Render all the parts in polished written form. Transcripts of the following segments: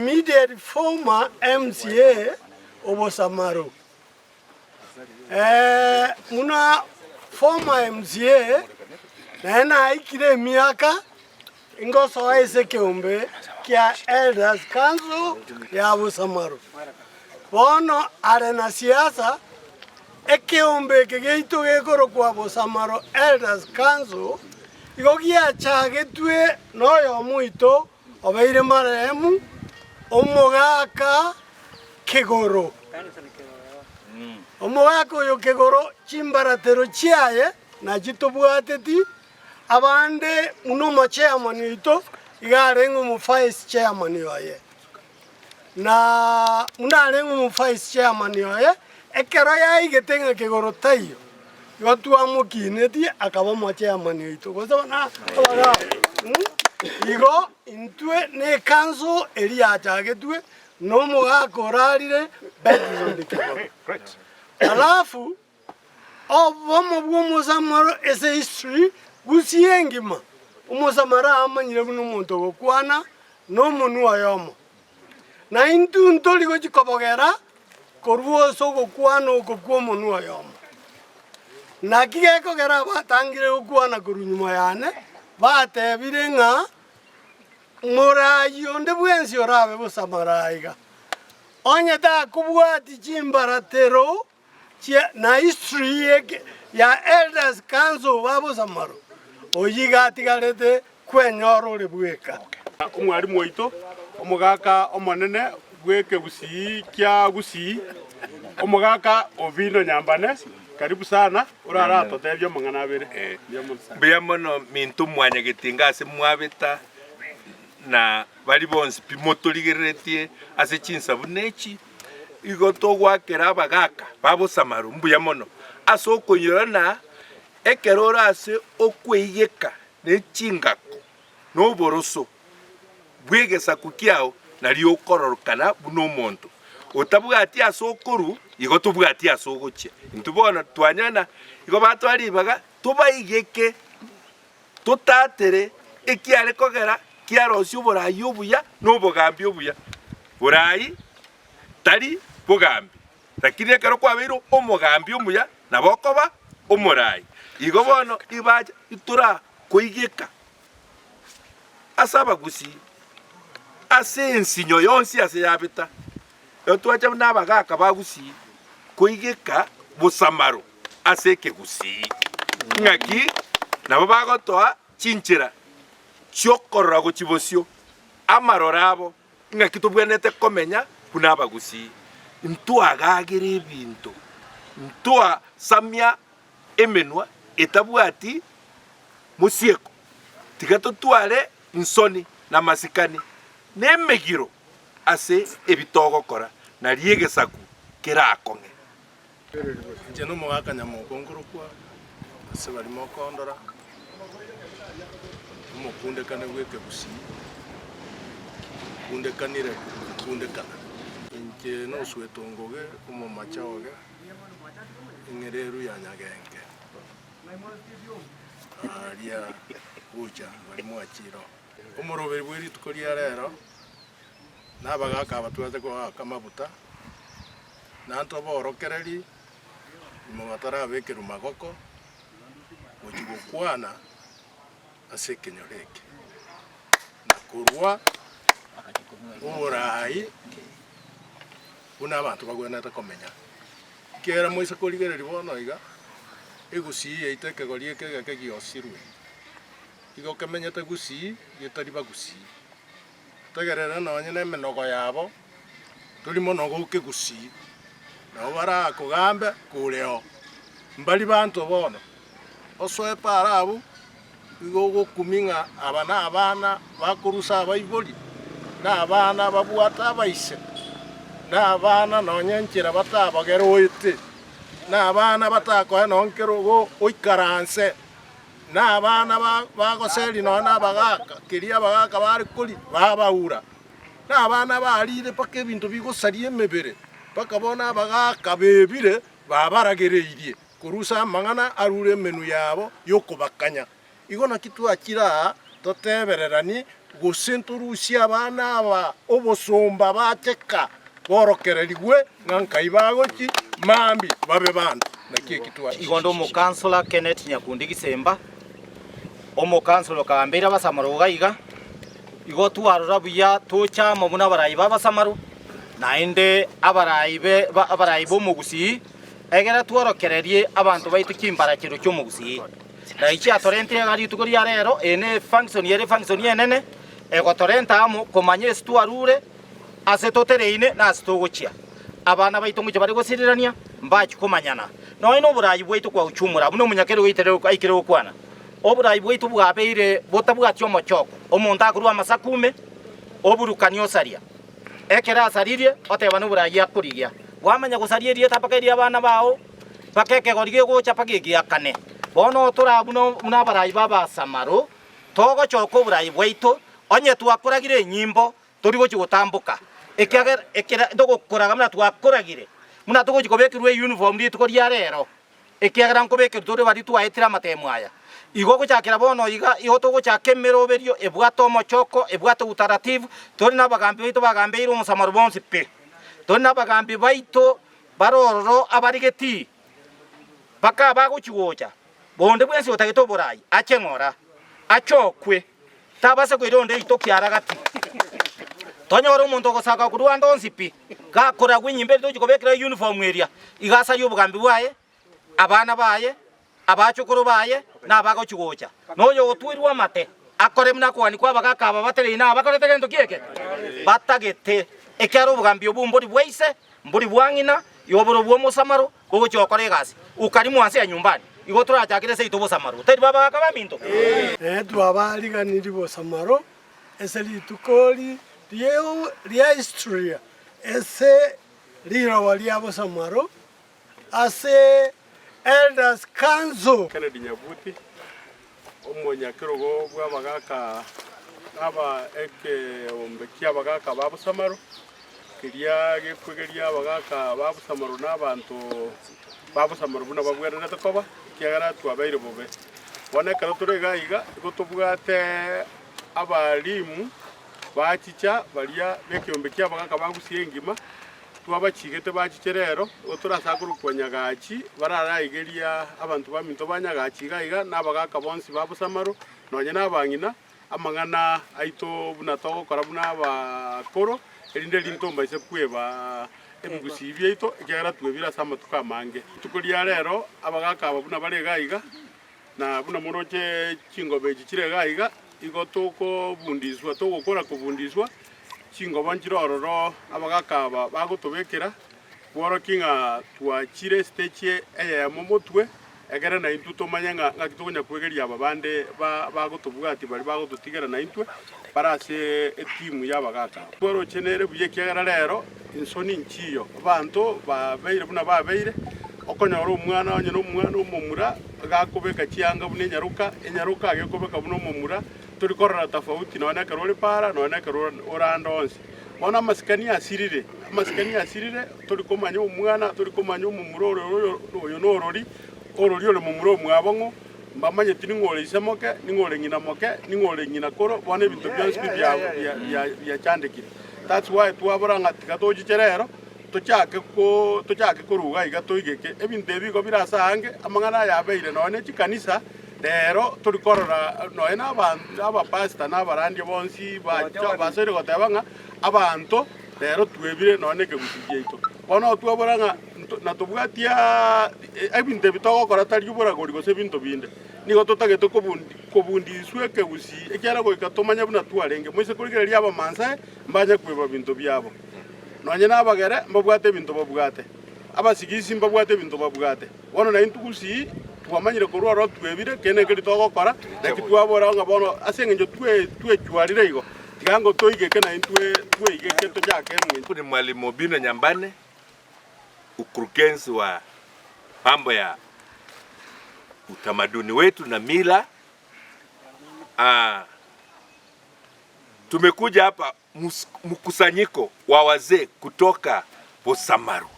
Immediate former MCA o Bosamaro. Buna former MCA naye naikire emiaka ingosoa ase ekeombe kia Elders Council ya Bosamaro. Bono are na siasa, ekeombe eke giaito gekorokwa Bosamaro Elders Council igo giachagetwe noyomo oito Obeire marehemu omogaka Kegoro. Omogaka oyo Kegoro chimbaratero chiaye nachio tobwateti, abande buna omochairman oito iga arenge omovice chairman oye. Na buna arenge omovice chairman oye, ekero yaigete ng'a Kegoro taiyo, igo twamokinetie akaba omochairman oito, gose buna abagaaka Igo intwe ne ecouncil eria yachagetwe na omogaka orarire Benson Kegoro. Alafu obomo bwa omosamaro ase history gusii engima, omosamaro amanyire buna omonto ogokwana na omonwa oyomo. Na intwe ntori gochia kobogera korwa ase ogokwana oko kw'omonwa oyomo. Naki gekogera abatangire gokwana korwa nyuma yane, batebire ng'a morayi onde bwensi orabe bosa moraa iga, onye takobwati chimbaratero chia na history eke ya Elders Council ba Bosamaro, oyio iga atigarete kwenyora ore bweka. Omwalimu oito, omogaka omonene bw'ekegusii kia Gusii, omogaka Obino Nyambane, karibu sana, orare atotebie amang'ana abere. Mbuya mono sana. Mbuya mono minto mwanyagetinga ase mwabeta na baria bonsi pi motorigereretie ase chinsa buna echi. Igo togoakera abagaaka ba bosamaro mbuya mono ase okoinyora ekero ore ase okweigeka ne chingako na oboroso bw'egesaku kiao, nario okororokana buna omonto otabwati ase okorwa, igo tobwati ase ogochia. Intwe bono twanyana igo batware ribaga tobaigeke totatere ekiare kogera kiarosia oboraai obuya na obogambi obuya. Boraai tari bogambi, lakini ekero kwabeire omogambi omuya nabo okoba omoraai. Igo bono ibacha itorakoigeka ase abagusii ase ensinyo yonsi ase yabeta, Ekero twacha buna abagaka ba Gusii koigeka bosamaro ase ekegusii, ng'aki nabo bagotoa chinchera chiokorora gochia bosio amaroro abo, ng'aki tobwenerete komenya buna abagusii. Ntwagagere ebinto, ntwasamia emenwa etabwati mosieko, tiga totware insoni na amasikani na emegiro ase ebi togokora, nario egesaku kerakong'e. Inche nomogaka nyamoko nkorokwa ase baria mokondora, omokundekane bw'ekegusii, nkundekanire gokundekana. Inche noswete ongoge omomache oge, eng'ereru ya nyagenke, aaria gocha baria mwachire oo. Omoroberi bwe rituko ria rero nabagaaka aba twacha goaka amaguta, na ntoborokereri nyuma batarabekerwa magoko gochia gokwana ase ekenyoro eke, na korwa oboraai buna abanto bagwenerete komenya. Ekiagera moise korigereria bono iga, egusii yaito ekegori eke egeke giosirwe. Igo kemenyete gusii getari bagusii. Tegerera nonye nemenogo yabo, tori monogo oke gusii. Nabo barakogambe koreo. Mbari banto bono. Osoe paaro abwo, igo ogokumia ng'a aba nabana bakorusa abaibori, na abana babwate abaise, na abana nonye enchera batabagere oete, na abana batakoe nonye kerogo oikaranse. Na abana bagoseria nonya nabagaaka, keria abagaaka bare koria, babaura. Na abana barire mpaka ebinto bigosaria emebere, mpaka bono abagaaka bebire babaragereirie korusia amang'ana arure emenwa yabo y'okobakanya. Igo naki twachire aa totebereranie. Gose ntorusie abana aba obosomba bacheka borokererigwe ng'a nkai bagochi mambia babe banto. Naki eki twachire. Igo nde omokansora Kenneth Nyakundi Gisemba, omokansora okagambeire abasamaro iga iga, igo twarora buya toche amo buna abarai ba abasamaro, naende abarai be abarai b'omogusii, egere tworokererie abanto baito chimbarachero chi'omogusii. Na inche atorentire iga rituko ria rero, eye ne function ere efunction enene, egotorenta amo komanya ase twarure, ase totereine, na ase togochia. Abana baito ngochia bare gosirirania, mbachie komanyana. Nonya na oborayi bwaito kwa uchumura, buna omonyakerogo oitere aikire gokwana, oborayi bwaito bwabeire botabwati omochoko, omonto akorwa amasaku ime, oburukania osaria. Ekero asaririe, oteba noborayi akorigia. Bwamanya gosaria erieta mpaka eria abana bao, mpaka ekegori gegocha mpaka egiakane. Bono tore buna buna abarai b'Abasamaro, togochoka oborai bwaito, onye twakoragire enyimbo, tori gochia gotamboka, ekiagera ekera togokoraga buna twakoragire, buna togochia kobekerwa eyuniform rituko ria rero, ekiagera nkobekerwa tore baria twaetire amatemo aya. Igo gochakera bono iga, igo togochaka emeroberio ebwate omochoko, ebwate utaratibu, tore nabagambi baito bagambeire omosamaro bonsi pi. Tore nabagambi baito Bare ororo abarigeti, mpaka abagochi-gocha, bonde bwensi otagete oborai, ache ng'ora, achokwe, tabasa koira onde ritoki ara gati. Tonyore omonto ogosaka korwa ande onsi pi, gakoragwa enyimba eria tochi kobekera eyuniform eria, iga asarie obogambi bwaye, abana baye, abachokoro baye, na abagochi-gocha. Na oyo ogotwerwa amate, akore buna akogania kw'abagaaka aba batereine aba bakorete gento ki eke? Batagete. Ekiagera obogambi obwo mbori bwa ise, Mbori bwa ng'ina, igo bore obw'omosamaro, bogochia gokora egasi. Ukarimu anse ya nyumbani, igo torachakere seito obosamaro. Tari babagaka baminto? Ee, twabariganirie bosamaro ase rituko ria historia, ase riroba ria bosamaro, ase Elders Council. Kennedy Nyabuti, omonyakerogo bw'abagaaka aba ekeombe ki'abagaaka ba Bosamaro, keria gekwegeria abagaaka ba Bosamaro na abanto ba Bosamaro buna babwenerete koba, ekiagera twabeire bobe. Bono ekero tore iga iga, igo tobwate abalimu bachicha baria b'ekeombe ki'abagaaka ba Gusii engima, Twabachigete bachiche rero, igo tore ase akorokwa Nyagachi, bararaigeria abanto baminto ba Nyagachi iga iga, na abagaaka bonsi ba Bosamaro, nonya nabang'ina, amang'ana aito buna togokora buna abakoro, erinde rinto mbaise kweba ebigusii biaito, ekiagera twebire ase amatuko amange. Rituko ria rero abagaaka aba buna bare iga iga, Na buna moroche chingoba echi chire iga iga, igo tokobundiswa, togokora kobundiswa, chingoba nchire ororo abagaka aba bagotobekera, kworokia ng'a twachire estage eyemo motwe, ekere naintwe tomanye ng'a ng'aki tokonya kwegeria aba bande ba bagotobwatia baria bagototigera naintwe, bare ase etimu y'abagaka aba. Twaroche nere buya ekiagera rero insoni nchiyo, abanto babeire buna babeire, okonyora omwana onye nomwana omomura gakobeka chianga buna enyaroka, enyaroka agekobeka buna omomura, tori korora tofauti nonya na ekero ore para nonya na ekero ore ande onsi. Bono amasikani asirire, amasikani asirire tori komanya omwana, tori komanya omomura ore oyo oyo norori, orori ore momura omwabo ng'o, Mbamanyeti ning'o ore ise moke, ning'o ore ng'ina moke, ning'o ore ng'ina koro, bono ebinto bionsi pi biachandekire. That's why twabora ng'a tiga tochiche rero, tochake ko tochake koruga iga toigeke. Ebinto ebi igo bire ase aange, amang'ana aya abeire nonya ne chikanisa, rero tori korora nonya na abanto abapastor na abarandia bonsi bacha basoire goteba ng'a abanto rero twebire nonya na ekegusii giaito. Bono twabora ng'a natobwatia ebinto ebi togokora tari oboragori gose ebinto binde. Nigo totagete kobundiswa ekegusii ekiagera goika tomanye buna twarenge. Moise korigereria Abamansae mbanye kweba binto biabo. Nonye nabagere mbabwate ebinto babwate, Abasigisi mbabwate ebinto babwate. Bono naintwe gusii twamanyire korwa ororo twebire, kende nkeri togokora, naki twabora ng'a bono ase engencho twechwarire igo, tiga ngo toigeke naintwe tweigeke tochake eng'encho. Ni Mwalimu Obino Nyambane, ukurugenzi wa mambo ya utamaduni wetu na mila. Ah, tumekuja hapa mkusanyiko wa wazee kutoka Busamaru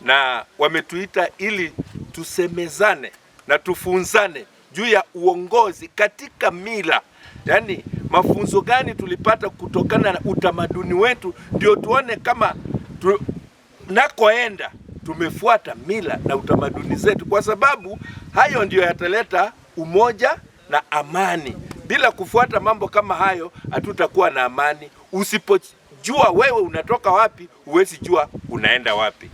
na wametuita ili tusemezane na tufunzane juu ya uongozi katika mila, yaani mafunzo gani tulipata kutokana na utamaduni wetu, ndio tuone kama tu, nakoenda tumefuata mila na utamaduni zetu, kwa sababu hayo ndiyo yataleta umoja na amani. Bila kufuata mambo kama hayo, hatutakuwa na amani. Usipojua wewe unatoka wapi, huwezi jua unaenda wapi.